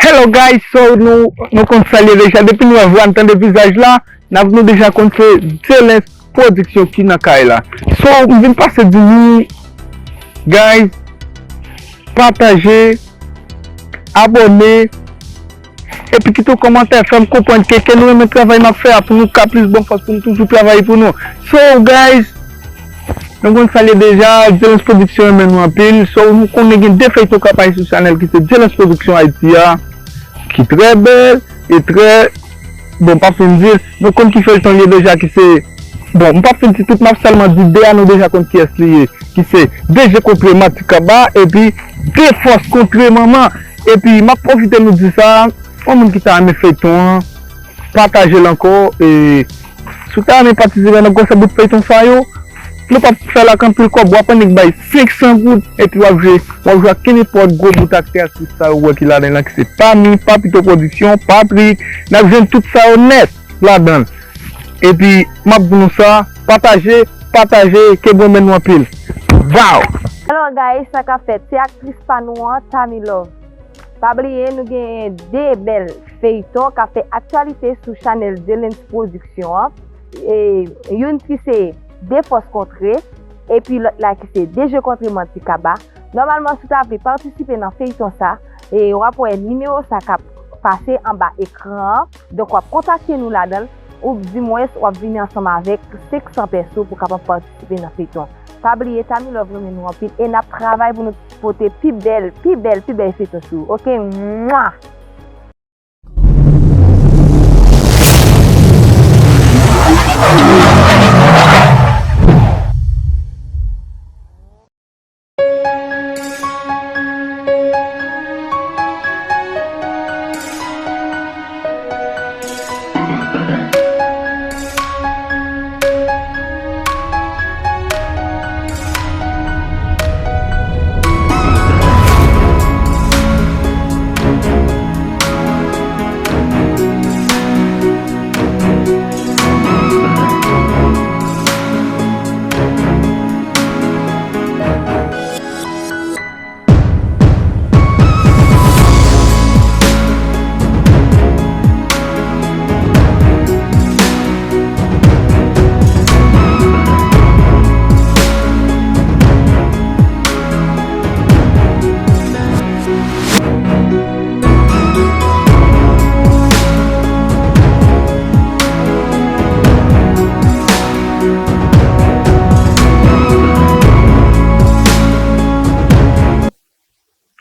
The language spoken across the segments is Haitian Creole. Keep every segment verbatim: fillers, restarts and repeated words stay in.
Hello guys, so nou, nou konn sa l ye deja, depi nou wè vwa, n tande vizaj la, n ap, nou deja konn se Delens Production ki nan kay la. So, m vin pase di nou, guys, pataje, abòne, epi kite yon kòmantè, fè m konprann ke, ke nou renmen travay m ap fè a, pou nou ka plis ban fòs, pou nou toujou travay pou nou. So, guys, nou konn sa l ye deja, Delens Production renmen nou anpil. So, nou konnen gen de feyton k ap pase sou chanèl ki se Delens Production Haiti a, ki trè bèl e trè, bon, m p ap fin di l, nou konn ki feyton l ye deja ki se, bon, m p ap fin di tout, m ap sèlman di de a, nou deja konn kiyès li ye, ki se De Je Kontre Manti Kaba epi De Fòs Kontre Manman. Epi m ap pwofite nou di sa, yon moun ki ta renmen feyton an, pataje l ankò, e si w ta renmen patisipe nan gwosè bout feyton sa yo, nou p ap fè l ak anpil kòb, w ap annik bay senk san goud, epi w ap jwe, w ap jwe ak kenenpòt gwo bout aktè, aktris sa yo wè ki ladan l lan, ki se Pami, Papito Production, Patrick, n ap jwenn tout sa yo nèt ladan l. Epi, m ap di nou sa, pataje, pataje, ke Bondye renmen nou anpil. Wow! Hello guys, sa k ap fèt? Se aktris pa nou an, Tami Love. Pa bliye, nou genyen de bèl feyton k ap fè aktyalite sou chanèl Delens Production an. E, youn ki se De Fòs Kontre, epi lòt la ki se De Je Kontre Manti Kaba. Nòmalman, si w ta vle patisipe nan feyton sa, e, w ap wè nimewo sa k ap pase anba ekran an. Donk, w ap kontakte nou ladan l, oudimwens w ap vini ansanm avèk senk san pèso pou w kapab patisipe nan feyton. Pa bliye, Tami Love renmen nou anpil e n ap travay pou nou pote pi bèl, pi bèl, pi bèl feyton sou ou. Oke? Mwa!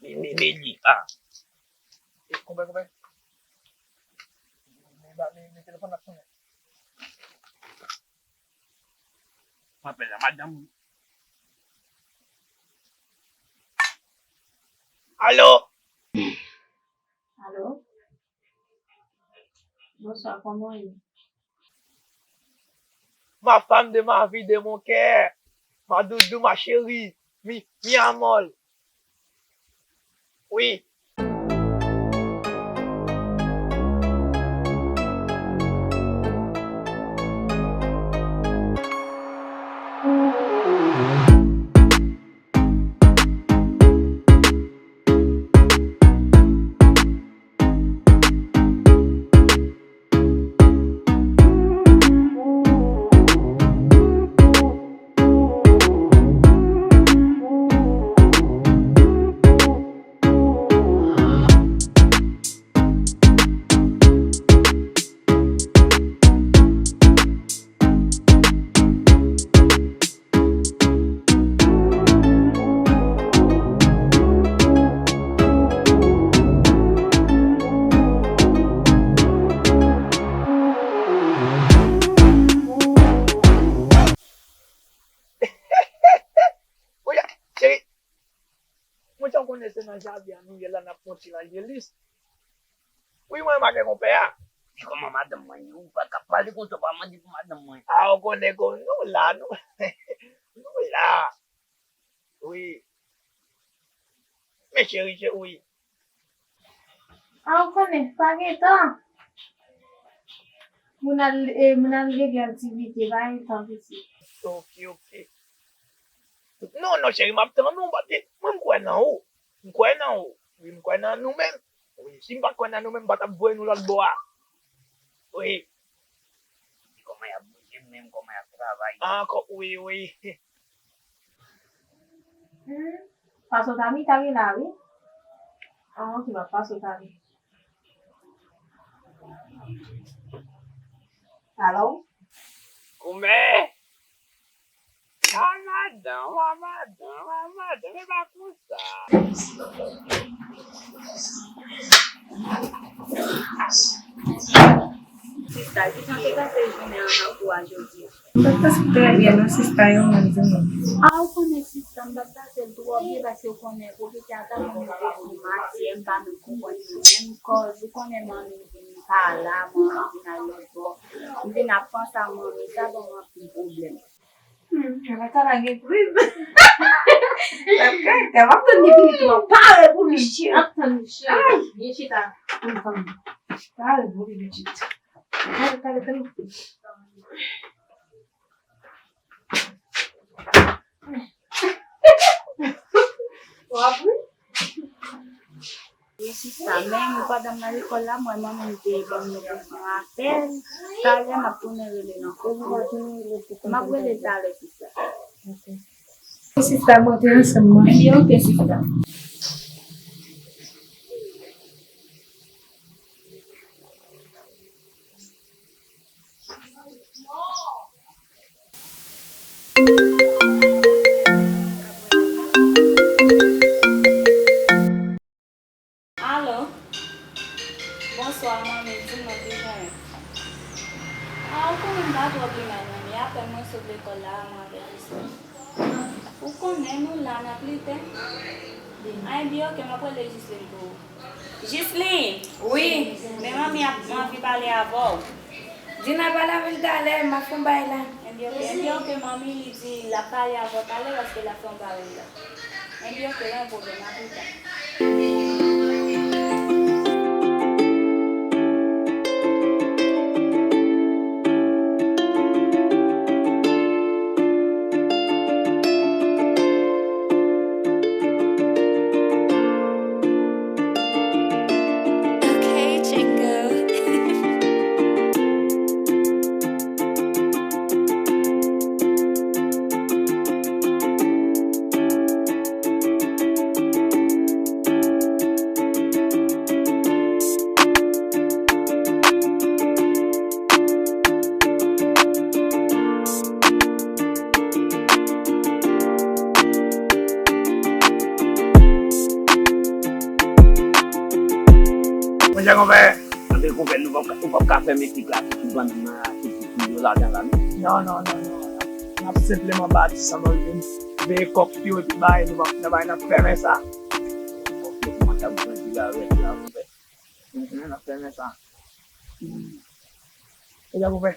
Bebe, bebe, li, ah. Konpè, konpè. Men, men, men telefòn ap sonnen. M apèl la madanm. Alo? Alo? Bonswa, kòman w ye? Ma femme de ma vie, de mon cœur. Ma doudou, ma chérie. Mi, mi amor. Wi. Cheri, mwen te konnen se nan jaden an nou ye la, n ap fè yon ti lanjelis. Wi, mwen make konpè a. Kòman madanm mwen ye? Ou pa ka pale konsa, ou pa mande pou madanm mwen. A, ou konnen kòm nou la, nou, nou la. Wi. Men cheri, cheri, wi. A, ou konnen, pa gen tan. Moun al, e, moun al regle aktivite, pa gen tan pitit. Oke, oke. Non, non, cheri, m ap tann ou, paske mwen m kwè nan ou. M kwè nan ou. Wi, m kwè nan nou menm. Wi, si m pa t kwè nan nou menm, m pa t ap voye nou lòt bò a. Wi. Kòman y ap bouje m menm, kòman y ap travay? Ah, kò, wi, wi. Hmm, Paso Tami, Tami la, wi. Ah, ok, m ap Paso Tami. Alo? Koumen! Ah, madanm, ah, madanm, ah, madanm, e pa konsa. Sista, kijan te pase jounen an nan kou a jodi a? M pa t pase trè byen non, sista, yo menm di mwen. A, ou konnen, sista, m pa t pase l twò byen, paske ou konnen, pwofesè a ta konn rive sou matyè, m pa menm konprann li menm, kòz ou konnen manmi m vin pa la, manmi m vin al lòt bò, m vin ap panse a manmi, sa ban m anpil pwoblèm. Hmm, ala kara gen priz. Ala kara, m ap tann li vini tou, m ap pare pou li, cheri. M ap tann li, cheri. Ay, vin chita. Ann fanmi. Pare pou li, vin chita. Pare, pare, pare. W ap ri? Wi, sista, men pandan m nan lekòl la, m wè manmi m te ban m yon apèl. Talè, m ap tounen rele l ankò. M ap rele l talè, sista. Ok. Sista, m antre ansanm manje. Ebyen, ok, sista. Alo? Bonswa, manmi, di m non, kijan w ye? A, ou konnen m pa twò pi mal, manmi. Apèn mwen sot lekòl la, mwen avèk Jisli. Ou konnen nou la, n ap lite. A, ebyen, ok, m ap rele Jisli pou ou. Jisli! Wi. Men manmi ap anvi pale avè w. Di n a pale avè l talè, m ap fè yon bagay la. Ebyen, ok, ebyen, ok, manmi, li di l ap pale avè w talè paske l ap fè yon bagay la. Ebyen, ok, pa gen pwoblèm, a pita. Okay, Django. Monchè konpè, antre konpè, nou p ap, nou p ap ka fèmen klik la sou bann, sou, sou, sou lajan la, non. Non, non, non, non. N ap senpleman bati sa, nou vin veye kòk yo epi bay, nou p ap, nan bay, n ap fèmen sa. Kòk yo kòmanse ap grandi la, rèd la, konpè. Mhm, n ap fèmen sa. Konpè,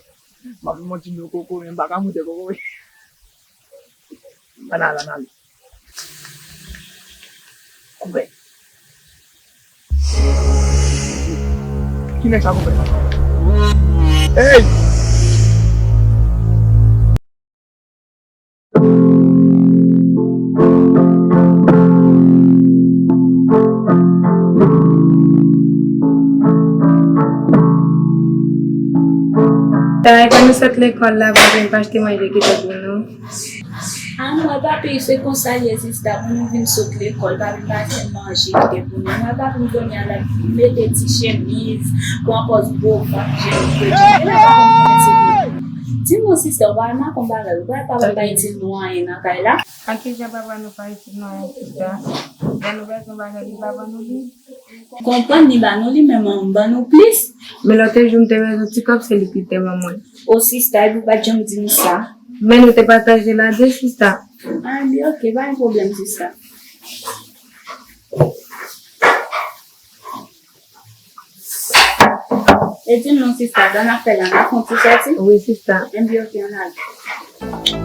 m ap fè yon ti dlo koko, men m pa ka moute koko, wi. Ann ale, ann ale. Konpè. Ki nèg sa, konpè? Hey! Talè, kan nou sot lekòl la, papi m pa achte manje kite pou nou. A, m wè papi, se konsa l ye, sista, pou nou vin sot lekòl, papi m pa achte manje kite pou nou. M wè papi m kounye a l ap mete ti chemiz, pran pòz gwo vant, jan l vle. Di m non, sista, ou pa remak on bagay, ou pa, papa pa itil nou anyen nan kay la. A kijan papa nou pa itil nou anyen, sista? Lè nou bezwen bagay, li pa ban nou li? Konprann, li ba nou li, men manman ban nou plis. Men lòt jou, m te bezwen ti kòb, se li ki te ban mwen. O, sista, epi ou pa t janm di m sa. Men nou te pataje la de, sista. A, ebyen, ok, pa gen pwoblèm, sista. E di m non, sista, dan afè la, n ap fè yon ti sòti? Wi, sista. Ebyen, ok, ann ale.